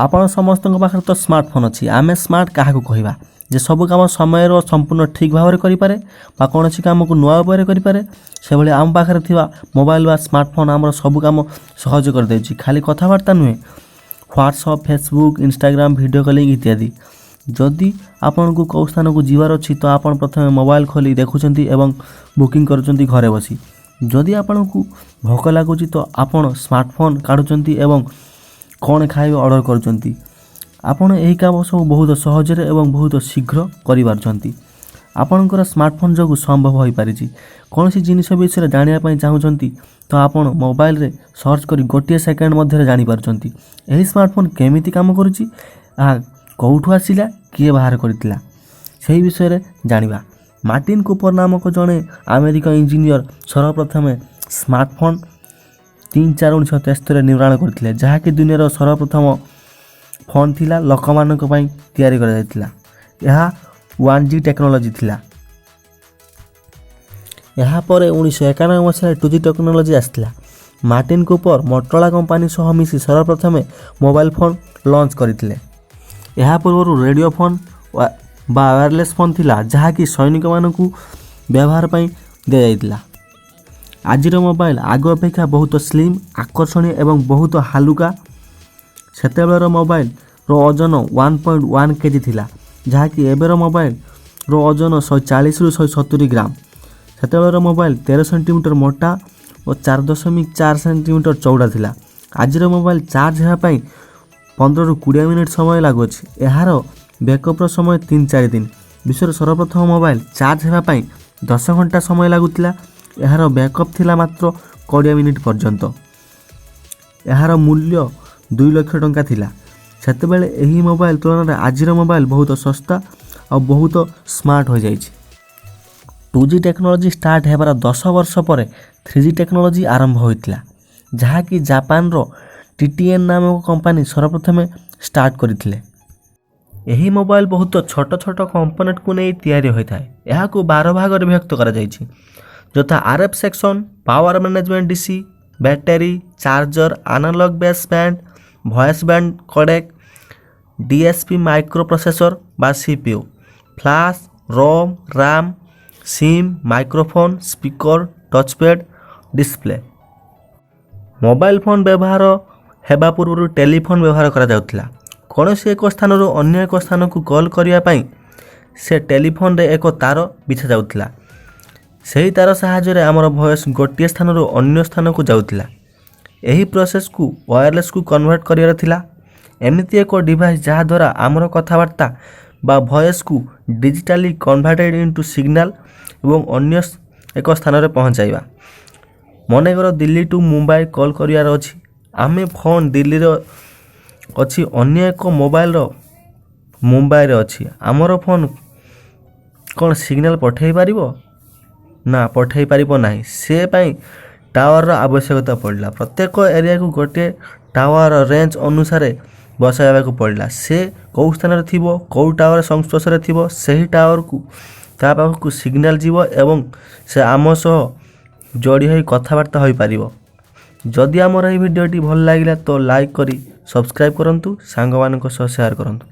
ଆପଣ ସମସ୍ତଙ୍କ ପାଖରେ ତ ସ୍ମାର୍ଟଫୋନ୍ ଅଛି। ଆମେ ସ୍ମାର୍ଟ କାହାକୁ କହିବା? ଯେ ସବୁ କାମ ସମୟର ସମ୍ପୂର୍ଣ୍ଣ ଠିକ୍ ଭାବରେ କରିପାରେ ବା କୌଣସି କାମକୁ ନୂଆ ଉପାୟରେ କରିପାରେ। ସେଭଳି ଆମ ପାଖରେ ଥିବା ମୋବାଇଲ ବା ସ୍ମାର୍ଟଫୋନ୍ ଆମର ସବୁ କାମ ସହଜ କରିଦେଉଛି। ଖାଲି କଥାବାର୍ତ୍ତା ନୁହେଁ, WhatsApp, Facebook, Instagram, video calling ଇତ୍ୟାଦି। ଯଦି ଆପଣଙ୍କୁ କେଉଁ ସ୍ଥାନକୁ ଯିବାର ଅଛି, ତ ଆପଣ ପ୍ରଥମେ ମୋବାଇଲ ଖୋଲି ଦେଖୁଛନ୍ତି ଏବଂ ବୁକିଂ କରୁଛନ୍ତି ଘରେ ବସି। ଯଦି ଆପଣଙ୍କୁ ଭୋକ ଲାଗୁଛି, ତ ଆପଣ ସ୍ମାର୍ଟଫୋନ୍ କାଢ଼ୁଛନ୍ତି ଏବଂ କ'ଣ ଖାଇବେ ଅର୍ଡ଼ର କରୁଛନ୍ତି। ଆପଣ ଏହି କାମ ସବୁ ବହୁତ ସହଜରେ ଏବଂ ବହୁତ ଶୀଘ୍ର କରିପାରୁଛନ୍ତି। ଆପଣଙ୍କର ସ୍ମାର୍ଟଫୋନ୍ ଯୋଗୁଁ ସମ୍ଭବ ହୋଇପାରିଛି। କୌଣସି ଜିନିଷ ବିଷୟରେ ଜାଣିବା ପାଇଁ ଚାହୁଁଛନ୍ତି, ତ ଆପଣ ମୋବାଇଲରେ ସର୍ଚ୍ଚ କରି ଗୋଟିଏ ସେକେଣ୍ଡ ମଧ୍ୟରେ ଜାଣିପାରୁଛନ୍ତି। ଏହି ସ୍ମାର୍ଟଫୋନ୍ କେମିତି କାମ କରୁଛି, ଏହା କେଉଁଠୁ ଆସିଲା, କିଏ ବାହାର କରିଥିଲା, ସେହି ବିଷୟରେ ଜାଣିବା। ମାର୍ଟିନ୍ କୁପର ନାମକ ଜଣେ ଆମେରିକୀୟ ଇଞ୍ଜିନିୟର ସର୍ବପ୍ରଥମେ ସ୍ମାର୍ଟଫୋନ୍ 3/4/1973ରେ ନିର୍ମାଣ କରିଥିଲେ, ଯାହାକି ଦୁନିଆର ସର୍ବପ୍ରଥମ ଫୋନ୍ ଥିଲା, ଲୋକମାନଙ୍କ ପାଇଁ ତିଆରି କରାଯାଇଥିଲା। ଏହା 1G technology ଥିଲା। ଏହାପରେ 1991 ମସିହାରେ 2G technology ଆସିଥିଲା। ମାର୍ଟିନ୍ କୁପର ମୋଟୋରୋଲା କମ୍ପାନୀ ସହ ମିଶି ସର୍ବପ୍ରଥମେ ମୋବାଇଲ ଫୋନ୍ ଲଞ୍ଚ କରିଥିଲେ। ଏହା ପୂର୍ବରୁ ରେଡ଼ିଓ ଫୋନ୍ ବା ୱାୟାରଲେସ୍ ଫୋନ୍ ଥିଲା, ଯାହାକି ସୈନିକମାନଙ୍କୁ ବ୍ୟବହାର ପାଇଁ ଦିଆଯାଇଥିଲା। ଆଜିର ମୋବାଇଲ ଆଗ ଅପେକ୍ଷା ବହୁତ ସ୍ଲିମ୍, ଆକର୍ଷଣୀୟ ଏବଂ ବହୁତ ହାଲୁକା। ସେତେବେଳର ମୋବାଇଲର ଓଜନ 1.1 କେଜି ଥିଲା, ଯାହାକି ଏବେର ମୋବାଇଲର ଓଜନ 140ରୁ 170 ଗ୍ରାମ। ସେତେବେଳର ମୋବାଇଲ 13 ସେଣ୍ଟିମିଟର ମୋଟା ଓ 4.4 ସେଣ୍ଟିମିଟର ଚଉଡ଼ା ଥିଲା। ଆଜିର ମୋବାଇଲ ଚାର୍ଜ ହେବା ପାଇଁ 15ରୁ 20 ମିନିଟ୍ ସମୟ ଲାଗୁଅଛି। ଏହାର ବ୍ୟାକଅପ୍ର ସମୟ 3-4 ଦିନ। ବିଶ୍ୱର ସର୍ବପ୍ରଥମ ମୋବାଇଲ ଚାର୍ଜ ହେବା ପାଇଁ 10 ଘଣ୍ଟା ସମୟ ଲାଗୁଥିଲା। ଏହାର ବ୍ୟାକଅପ୍ ଥିଲା ମାତ୍ର 20 ମିନିଟ୍ ପର୍ଯ୍ୟନ୍ତ। ଏହାର ମୂଲ୍ୟ 2 ଲକ୍ଷ ଟଙ୍କା ଥିଲା ସେତେବେଳେ। ଏହି ମୋବାଇଲ ତୁଳନାରେ ଆଜିର ମୋବାଇଲ ବହୁତ ଶସ୍ତା ଆଉ ବହୁତ ସ୍ମାର୍ଟ ହୋଇଯାଇଛି। 2G technology start ହେବାର 10 ବର୍ଷ ପରେ 3G technology ଆରମ୍ଭ ହୋଇଥିଲା, ଯାହାକି ଜାପାନର ଟିଟିଏନ୍ ନାମକ କମ୍ପାନୀ ସର୍ବପ୍ରଥମେ ଷ୍ଟାର୍ଟ କରିଥିଲେ। ଏହି ମୋବାଇଲ ବହୁତ ଛୋଟ ଛୋଟ କମ୍ପୋନେଣ୍ଟକୁ ନେଇ ତିଆରି ହୋଇଥାଏ। ଏହାକୁ 12 ଭାଗରେ ବିଭକ୍ତ କରାଯାଇଛି, ଯଥା RF section, power management DC, battery, charger, analog base band, voice band codec, DSP micro processor ବା CPU, flash, ROM, RAM, SIM, microphone, speaker, touchpad, display। Mobile phone ବ୍ୟବହାର ହେବା ପୂର୍ବରୁ ଟେଲିଫୋନ୍ ବ୍ୟବହାର କରାଯାଉଥିଲା। କୌଣସି ଏକ ସ୍ଥାନରୁ ଅନ୍ୟ ଏକ ସ୍ଥାନକୁ କଲ୍ କରିବା ପାଇଁ ସେ ଟେଲିଫୋନରେ ଏକ ତାର ବିଛାଯାଉଥିଲା। ସେହି ତାର ସାହାଯ୍ୟରେ ଆମର ଭଏସ୍ ଗୋଟିଏ ସ୍ଥାନରୁ ଅନ୍ୟ ସ୍ଥାନକୁ ଯାଉଥିଲା। ଏହି ପ୍ରୋସେସ୍କୁ ୱାୟାରଲେସ୍କୁ କନଭର୍ଟ କରିବାର ଥିଲା। ଏମିତି ଏକ ଡିଭାଇସ୍, ଯାହାଦ୍ୱାରା ଆମର କଥାବାର୍ତ୍ତା ବା ଭଏସ୍କୁ ଡିଜିଟାଲି କନଭର୍ଟେଡ଼ ଇଣ୍ଟୁ ସିଗ୍ନାଲ ଏବଂ ଅନ୍ୟ ଏକ ସ୍ଥାନରେ ପହଞ୍ଚାଇବା। ମନେକର ଦିଲ୍ଲୀ ଟୁ ମୁମ୍ବାଇ କଲ୍ କରିବାର ଅଛି। ଆମେ ଫୋନ୍ ଦିଲ୍ଲୀରେ ଅଛି, ଅନ୍ୟ ଏକ ମୋବାଇଲର ମୁମ୍ବାଇରେ ଅଛି। ଆମର ଫୋନ୍ କ'ଣ ସିଗ୍ନାଲ ପଠାଇ ପାରିବ? ନା, ପଠାଇ ପାରିବ ନାହିଁ। ସେ ପାଇଁ ଟାୱାରର ଆବଶ୍ୟକତା ପଡ଼ିଲା। ପ୍ରତ୍ୟେକ ଏରିଆକୁ ଗୋଟିଏ ଟାୱାର ରେଞ୍ଜ ଅନୁସାରେ ବସାଇବାକୁ ପଡ଼ିଲା। ସେ କେଉଁ ସ୍ଥାନରେ ଥିବ, କେଉଁ ଟାୱାର ସଂସ୍ପର୍ଶରେ ଥିବ, ସେହି ଟାୱାରକୁ ତା ପାଖକୁ ସିଗ୍ନାଲ ଯିବ ଏବଂ ସେ ଆମ ସହ ଯୋଡ଼ି ହୋଇ କଥାବାର୍ତ୍ତା ହୋଇପାରିବ। ଯଦି ଆମର ଏହି ଭିଡ଼ିଓଟି ଭଲ ଲାଗିଲା, ତ ଲାଇକ୍ କରି ସବସ୍କ୍ରାଇବ୍ କରନ୍ତୁ, ସାଙ୍ଗମାନଙ୍କ ସହ ସେୟାର କରନ୍ତୁ।